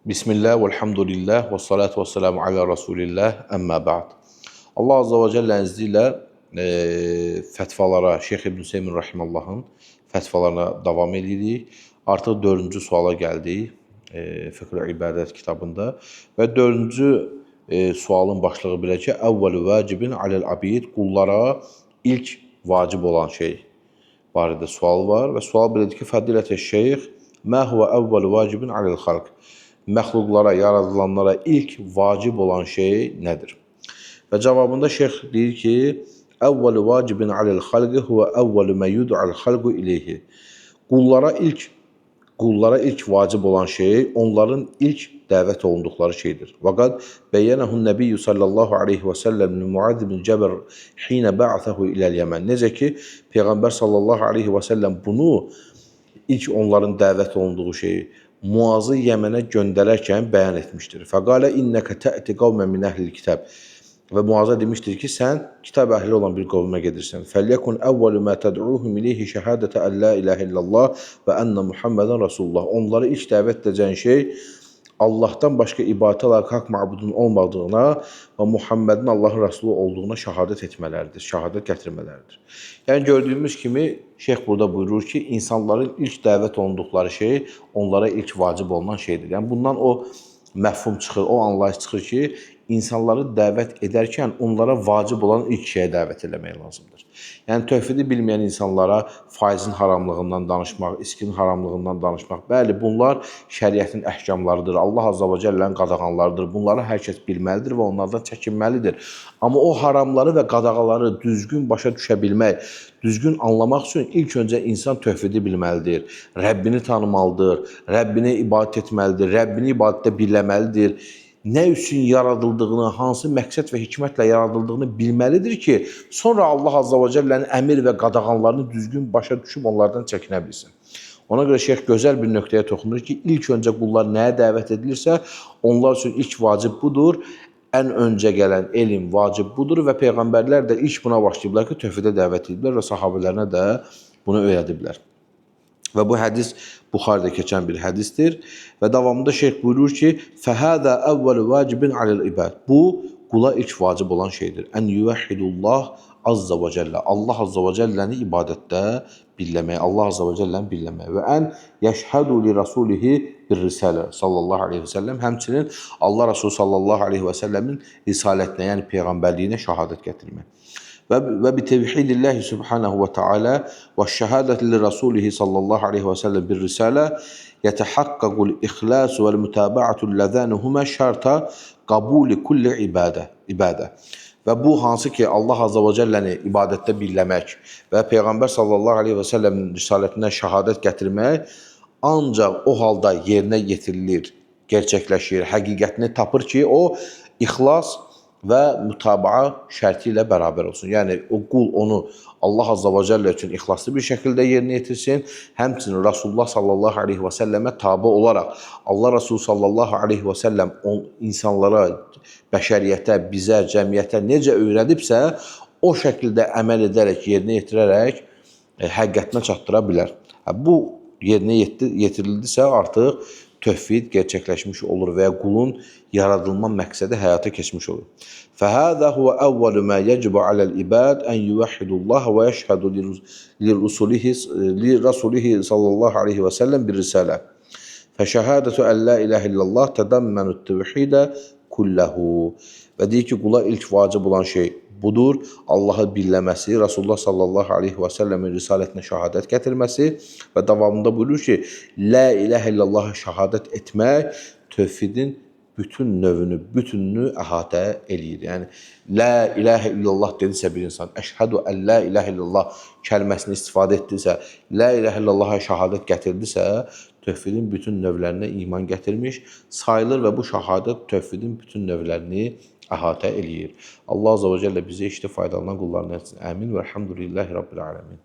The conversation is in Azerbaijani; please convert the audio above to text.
Bismillah, velhamdülillah, və salatu və selamu alə Rasulillah, əmmə ba'd. Allah Azza və Cəllənin izni ilə fətvalara, Şeyx İbn Hüseymin rahimallahın fətvalarına davam edirik. Artıq dördüncü suala gəldik Fiqh-ül İbadət kitabında və dördüncü sualın başlığı belə ki, əvvəlu vacibin aləl abid, qullara ilk vacib olan şey barədə sual var və sual belədir ki, fədilətə şeyx, mə huvə əvvəlu vacibin aləl xalq. Məxluqlara, yaradılanlara ilk vacib olan şey nədir? Və cavabında şeyx deyir ki, əvvəlu vacibin aləl xalqi huvə əvvəlu mə yud'al xalqu ileyhi. Qullara ilk vacib olan şey onların ilk dəvət olunduqları şeydir. Və qad bəyyənəhun nəbiyyü sallallahu aleyhi və səlləm li Muaz ibn Cəbər hinə ba'athəhu iləl Yəmən. Necə ki, Peyğəmbər sallallahu aleyhi və səlləm bunu ilk onların dəvət olunduğu şeyi Muazı Yəmənə göndərərkən bəyan etmişdir. Fəqalə innəkə tə'ti qavmən min əhlil kitab. Və Muaza demişdir ki, sən kitab əhli olan bir qovmə gedirsən. Fəlyəkun əvvəlu mə təd'uhum ileyhi şəhadətə ən la ilahə illallah və ennə Muhammedən Rasulullah. Onları ilk dəvət edəcəyin şey Allahdan başqa ibadətə layiq haqq mabudun olmadığına və Muhammedin Allahın Rəsulu olduğuna şəhadət etmələridir, şəhadət gətirmələridir. Yəni gördüyümüz kimi şeyx burada buyurur ki, insanların ilk dəvət olunduqları şey onlara ilk vacib olunan şeydir. Yəni bundan o məfhum çıxır, o anlayış çıxır ki, insanları dəvət edərkən onlara vacib olan ilk şeyə dəvət eləmək lazımdır. Yəni tövhidi bilməyən insanlara faizin haramlığından danışmaq, içkinin haramlığından danışmaq, bəli, bunlar şəriətin əhkamlarıdır, Allah Azza və Cəllənin qadağanlarıdır. Bunları hər kəs bilməlidir və onlardan çəkinməlidir. Amma o haramları və qadağaları düzgün başa düşə bilmək, düzgün anlamaq üçün ilk öncə insan tövhidi bilməlidir, Rəbbini tanımalıdır, Rəbbinə ibadət etməlidir, Rəbbini ibadətdə birləməlidir. Nə üçün yaradıldığını, hansı məqsəd və hikmətlə yaradıldığını bilməlidir ki, sonra Allah Azza və Cəllənin əmir və qadağanlarını düzgün başa düşüb onlardan çəkinə bilsin. Ona görə şeyx gözəl bir nöqtəyə toxunur ki, ilk öncə qullar nəyə dəvət edilirsə, onlar üçün ilk vacib budur. Ən öncə gələn elm vacib budur və peyğəmbərlər də ilk buna başlayıblar ki, tövhidə dəvət ediblər və sahabələrinə də bunu öyrədiblər. Və bu hədis Buxarədə keçən bir hədisdir və davamında şeyx buyurur ki, fəhəzə əvvəlu vacibin aləl ibad. Bu qula ilk vacib olan şeydir. Ən yuvəhhidullah azza və cəllə. Allah azza və cəlləni ibadətdə birləmək, Allah azza və cəlləni birləmək və ən yəşhədu li rasulihi bir risalə sallallahu aleyhi və səlləm. Həmçinin Allah Resulü sallallahu aleyhi və səlləmin risalətinə, yəni peyğəmbərliyinə şəhadət gətirmək. Və bi tevhidillahi subhanahu və taala və şəhadəti li rasulihi sallallahu aleyhi və səlləm bir risalə yetəhaqqaqul ixlas vəl mütabaatu llazanihuma şarta qabuli kulli ibadə. Və bu hansı ki Allah azza və cəlləni ibadətdə birləmək və Peyğəmbər sallallahu aleyhi və səlləmin risalətinə şəhadət gətirmək ancaq o halda yerinə yetirilir, gerçəkləşir, həqiqətini tapır ki, o ixlas və mütabaa şərti ilə bərabər olsun. Yəni o qul onu Allah azza və cəllə üçün ixlaslı bir şəkildə yerinə yetirsin. Həmçinin Rasulullah sallallahu aleyhi və səlləmə tabe olaraq Allah Resulü sallallahu aleyhi və səlləm insanlara, bəşəriyyətə, bizə, cəmiyyətə necə öyrədibsə, o şəkildə əməl edərək, yerinə yetirərək həqiqətinə çatdıra bilər. Bu yerinə yetirildisə artıq tövhid gerçəkləşmiş olur və ya qulun yaradılma məqsədi həyata keçmiş olur. Fəhəzə huvə əvvəlu mə yecibu aləl ibad ən yuvəhhidullah və yəşhədu li rasulihi sallallahu aleyhi və səlləm bir risalə. Fəşəhədətü ən la iləhə illallah tədəmmənü tövhidə kulləhu. Və deyir ki, qula ilk vacib olan şey budur. Allahı birləməsi, Rasulullah sallallahu aleyhi və səlləmin risalətinə şəhadət gətirməsi və davamında buyurur ki, La iləhə illallaha şəhadət etmək tövhidin bütün növünü, bütününü əhatə eləyir. Yəni, La iləhə illallah dedisə bir insan, əşhədu ən la iləhə illallah kəlməsini istifadə etdisə, La iləhə illallaha şəhadət gətirdisə, tövhidin bütün növlərinə iman gətirmiş sayılır və bu şəhadət tövhidin bütün növlərini əhatə eləyir. Allah Azza və Cəllə bizi işdə faydalanan qullarından etsin. Əmin və elhamdülillahi Rabbil aləmin.